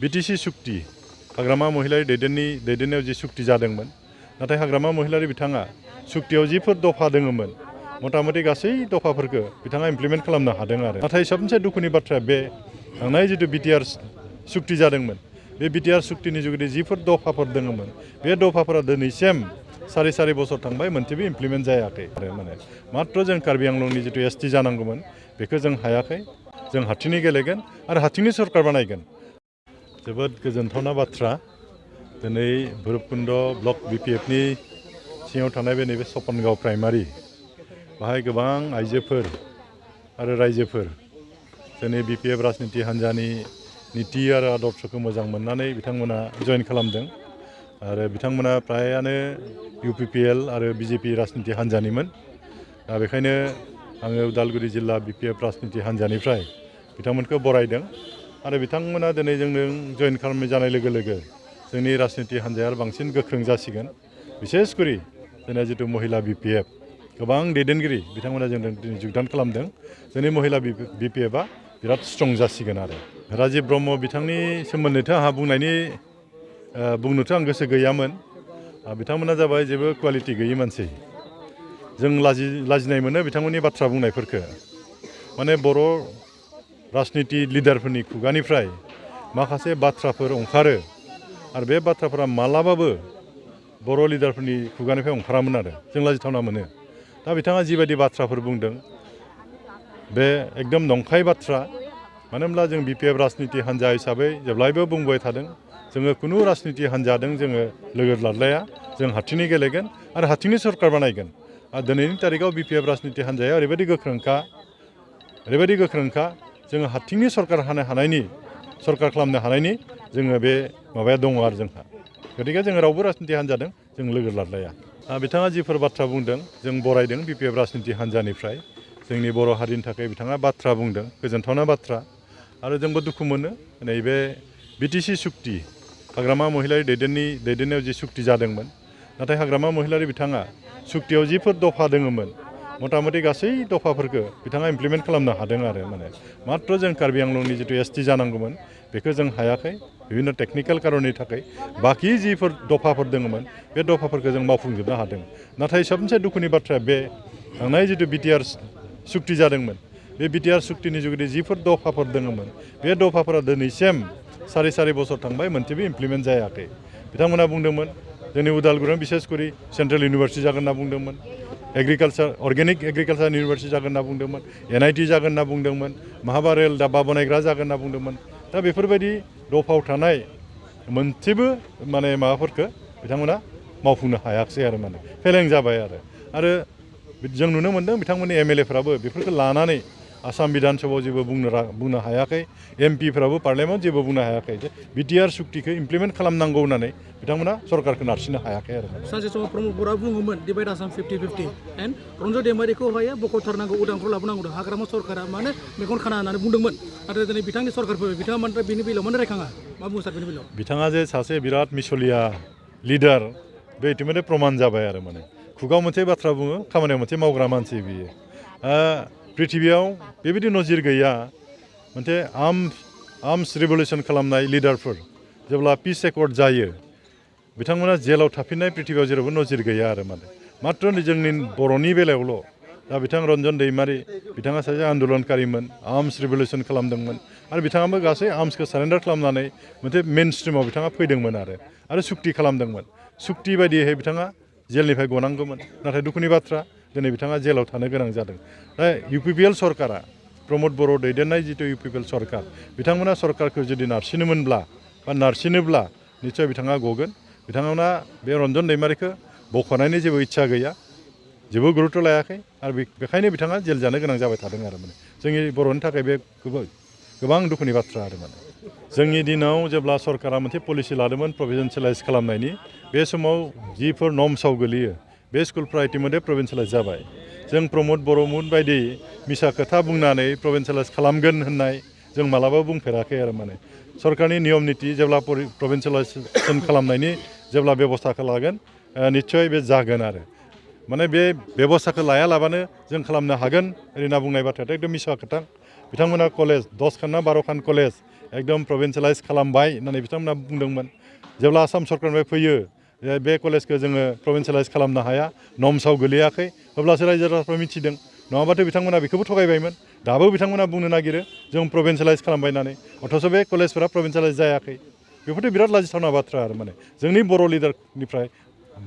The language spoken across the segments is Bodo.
बिटिसि सुक्ति हाग्रामा महिलारि दैदेननायाव जि सुक्ति जादोंमोन नाथाय हाग्रामा महिलारि बिथाङा सुक्तियाव जिफोर दफा दङमोन मथा-मथि गासै दफाफोरखौ बिथाङा इमप्लिमेन्ट खालामनो हादों आरो नाथाय सबसे दुखुनि बाथ्राया बे थांनाय जितु बिटिआर सुक्ति जादोंमोन बे बिटिआर सुक्तिनि जुगिदि जिफोर दफाफोर दङमोन बे दफाफोरा दिनैसिम सारि बोसोर थांबाय मोनसेबो इमप्लिमेन्ट जायाखै आरो मात्र जों कार्बि आंलंनि जितु एसटि जानांगौमोन बेखौ जों हायाखै जों हारसिङै गेलेगोन आरो हारसिङै सरकार बानायगोन। जोबोद गोजोनथावना बाथ्रा दिनै भैरबकुन्द ब्लक बिपिएफनि सिङाव थानाय बे नैबे सपनगाव प्राइमारि बाहाय गोबां आइजोफोर आरो रायजोफोर जोंनि बिपिएफ राजनिति हान्जानि नीति आरो आदर्शखौ मोजां मोननानै बिथांमोना जइन खालामदों आरो बिथांमोना प्रायानो इउपिपिएल आरो बिजेपि राजनिति हान्जानिमोन दा बेखायनो आङो उदालगुरि जिल्ला बिपिएफ राजनिति हान्जानिफ्राय बिथांमोनखौ बरायदों आरो बिथांमोना दिनै जोंजों जइन खालामनाय जानाय लोगो लोगो जोंनि राजनिति हान्जाया बांसिन गोख्रों जासिगोन बिसेसकरि जोंना जितु महिला बिपिएफ गोबां दैदेनगिरि बिथांमोना जोंजों दिनै जगदान खालामदों जोंनि महिला बिपिएफआ बिराद स्ट्रं जासिगोन आरो राजिब ब्रह्म बिथांनि सोमोन्दैथ' आंहा बुंनोथ' आं गोसो गैयामोन बिथांमोना जाबाय जेबो क्वालिटि गैयि मानसि जों लाजिनाय मोनो बिथांमोननि बाथ्रा बुंनायफोरखौ माने बर' राजनिति लिडारफोरनि खुगानिफ्राय माखासे बाथ्राफोर ओंखारो आरो बे बाथ्राफोरा मालाबाबो बर' लिडारफोरनि खुगानिफ्राय ओंखारामोन आरो जों लाजिथावना मोनो दा बिथाङा जिबायदि बाथ्राफोर बुंदों बे एकदम नंखाय बाथ्रा मानो होनब्ला जों बिपिएफ राजनिति हान्जा हिसाबै जेब्लायबो बुंबाय थादों जोङो खुनु राजनिति हान्जादों जोङो लोगो लालाया जों हारसिङै गेलेगोन आरो हारसिङै सरकार बानायगोन आरो दिनैनि तारिखाव बिपिएफ राजनिति हान्जाया ओरैबायदि गोख्रोंखा जोङो हारसिङै सरकार खालामनो हानायनि जोङो बे माबाया दङ आरो जोंहा गतिके जोङो रावबो राजनिति हान्जादों जों लोगो लालाया बिथाङा जिफोर बाथ्रा बुंदों जों बरायदों बिपिएफ राजनिति हान्जानिफ्राय जोंनि बर' हारिनि थाखाय बिथाङा बाथ्रा बुंदों गोजोनथावना बाथ्रा आरो जोंबो दुखु मोनो नैबे बिटिसि सुक्ति हाग्रामा महिलारि दैदेननायाव जि सुक्ति जादोंमोन नाथाय हाग्रामा महिलारि बिथाङा सुक्तियाव जिफोर दफा दङमोन मथा-मथि गासै दफाफोरखौ बिथाङा इमप्लिमेन्ट खालामनो हादों आरो मात्र जों कार्बि आंलंनि जितु एसटि जानांगौमोन बेखौ जों हायाखै बिभिन्न टेकनिकेल कारननि थाखाय बाखि जिफोर दफाफोर दङमोन बे दफाफोरखौ जों मावफुंजोबनो हादों नाथाय सबसे दुखुनि बाथ्राया बे थांनाय जितु बिटिआर सुक्ति जादोंमोन बे बिटिआर सुक्तिनि जुगिदि जिफोर दफाफोर दङमोन बे दफाफोरा दिनैसिम सारि बोसोर थांबाय मोनसेबो इमप्लिमेन्ट जायाखै बिथांमोना बुंदोंमोन जोंनि उदालगुरियाव बिसेसकरि सेन्ट्रेल इउनिभारसिटि जागोन होनना बुंदोंमोन अर्गेनिक एग्रिकालसार इउनिभारसिटि जागोन होनना बुंदोंमोन NIT जागोन होनना बुंदोंमोन महाबा रेल दाब्बा बानायग्रा जागोन होनना बुंदोंमोन दा बेफोरबायदि दफायाव थानाय मोनसेबो माबाफोरखौ बिथांमोना मावफुंनो हायाखिसै आरो फेलें जाबाय आरो जों नुनो मोन्दों बिथांमोननि MLAफ्राबो बेफोरखौ लानानै आसाम बिधान सभायाव जेबो बुंनो हायाखै MPफ्राबो पार्लियामेन्टआव जेबो बुंनो हायाखै जे बिटिआर सुक्तिखौ इमप्लिमेन्ट खालामनांगौ होननानै बिथांमोना सरकारखौ नारसिननो हायाखै आरो सानसे समाव प्रमद बर'आ बुङोमोन डिभाइड आसाम 50-50 एन्ड रन्जय दैमारिखौहाय बख'थारनांगौ उदांफ्राव लाबोनांगौ हाग्रामा सरकारा मानो मेगन खाना होननानै बुंदोंमोन नाथाय दिनै बिथांनि सरकार फैबाय बिथाङा मानो बेनि बेलायाव मानो रायखाङा मा बुङो सार बेनि बेलायाव बिथाङा जे सासे बिराद मिसलिया लिडार बे इतिमধ্যে प्रमाण जाबाय आरो खुगाव मोनसे बाथ्रा बुङो खामानियाव मोनसे मावग्रा मानसि बियो पृथिबियाव बेबायदि नजिर गैया मोनसे आर्मस रिभलिउसन खालामनाय लिडारफोर जेब्ला पिस एकर्ड जायो बिथांमोना जेलाव थाफिननाय पृथिबियाव जेरावबो नजिर गैया आरो मात्र जोंनि बर'नि बेलायावल' दा बिथां रन्जन दैमारि बिथाङा सासे आन्दलनकारिमोन आर्मस रिभलिउसन खालामदोंमोन आरो बिथाङाबो गासै आर्मसखौ सारेन्डार खालामनानै मोनसे मेन स्ट्रिमाव बिथाङा फैदोंमोन आरो सुक्ति खालामदोंमोन सुक्ति बायदियै बिथाङा जेलनिफ्राय गनांगौमोन नाथाय दुखुनि बाथ्रा दिनै बिथाङा जेलाव थानो गोनां जादों दा इउपिपिएल सरकारा प्रमद बर' दैदेननाय जितु इउपिपिएल सरकार बिथांमोना सरकारखौ जुदि नारसिनोब्ला निस्सय बिथाङा गगोन बिथांमोना बे रन्जन दैमारिखौ बख'नायनि जेबो इच्छा गैया जेबो गुरुत्व लायाखै आरो बेखायनो बिथाङा जेल जानो गोनां जाबाय थादों आरो जोंनि बर'नि थाखाय बे गोबां दुखुनि बाथ्रा आरो जोंनि दिनाव जेब्ला सरकारा मोनसे पलिसि लादोंमोन प्रभिन्सियेलाइज खालामनायनि बे समाव जिफोर नर्म्सआव गोलैयो बे स्कुलफ्रा इतिमध्ये प्रभिन्सियेलाइज जाबाय जों प्रमद बर'मोन बायदि मिसा खोथा बुंनानै प्रभिन्सियेलाइज खालामगोन होननाय जों मालाबाबो बुंफेराखै आरो सरकारनि नियम निति जेब्ला प्रभिन्सियेलाइजेसन खालामनायनि जेब्ला बेबस्थाखौ लागोन निस्सय बे जागोन आरो बे बेबस्थाखौ लायालाबानो जों खालामनो हागोन ओरै होनना बुंनाय बाथ्रायाथ' एकदम मिसा खोथा बिथांमोना कलेज 10 खान ना 12 खान कलेज एकदम प्रभिन्सियेलाइज खालामबाय होननानै बिथांमोना बुंदोंमोन जेब्ला आसाम सरकारनिफ्राय फैयो बे कलेजखौ जोङो प्रभिन्सियेलाइज खालामनो हाया नर्म्सआव गोलैयाखै अब्लासो रायजो राजाफ्रा मिथिदों नङाबाथ' बिथांमोना बेखौबो थगायबायमोन दाबो बिथांमोना बुंनो नागिरो जों प्रभिन्सियेलाइज खालामबाय होननानै अथच बे कलेजफोरा प्रभिन्सियेलाइज जायाखै बेफोरथ' बिराद लाजिथावना बाथ्रा आरो माने जोंनि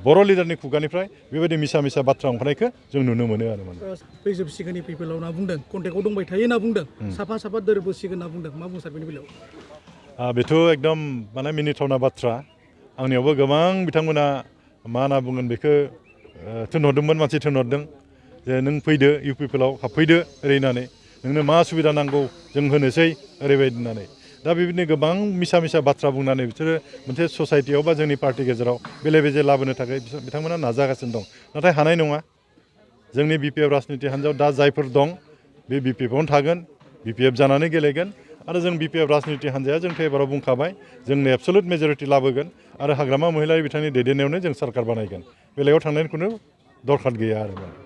बर' लिडारनि खुगानिफ्राय बेबायदि मिसा मिसा बाथ्रा ओंखारनायखौ जों नुनो मोनो आरो माने फैजोबसिगोननि पिपल होनना बुंदों कन्टेक्टआव दंबाय थायो होनना बुंदों साफा साफा दोरबोसिगोन होनना बुंदों मा बुंनो सार बेनि बेलायाव बेथ' एकदम माने मिनिथावना बाथ्रा आंनियावबो गोबां बिथांमोना मा होनना बुंगोन बेखौ थिनहरदोंमोन मानसि थिनहरदों जे नों फैदो इउ पि पि एल आव हाबफैदो ओरै होननानै नोंनो मा सुबिदा नांगौ जों होनोसै ओरैबायदि होननानै दा बेबायदिनो गोबां मिसा मिसा बाथ्रा बुंनानै बिसोरो मोनसे ससाइटियाव बा जोंनि पार्टि गेजेराव बेले बेजे लाबोनो थाखाय बिथांमोना नाजागासिनो दं नाथाय हानाय नङा जोंनि बि पि एफ राजनिति हान्जायाव दा जायफोर दं बे बि पि एफ आवनो थागोन बि पि एफ जानानै गेलेगोन आरो जों बि पि एफ राजनिति हान्जाया जोंथ' एबाराव बुंखाबाय जोंनो एबसलुट मेजरिटि लाबोगोन आरो हाग्रामा महिलारि बिथांनि दैदेननायावनो जों सरकार बानायगोन बेलेगाव थांनायनि खुनु दरखार गैया आरो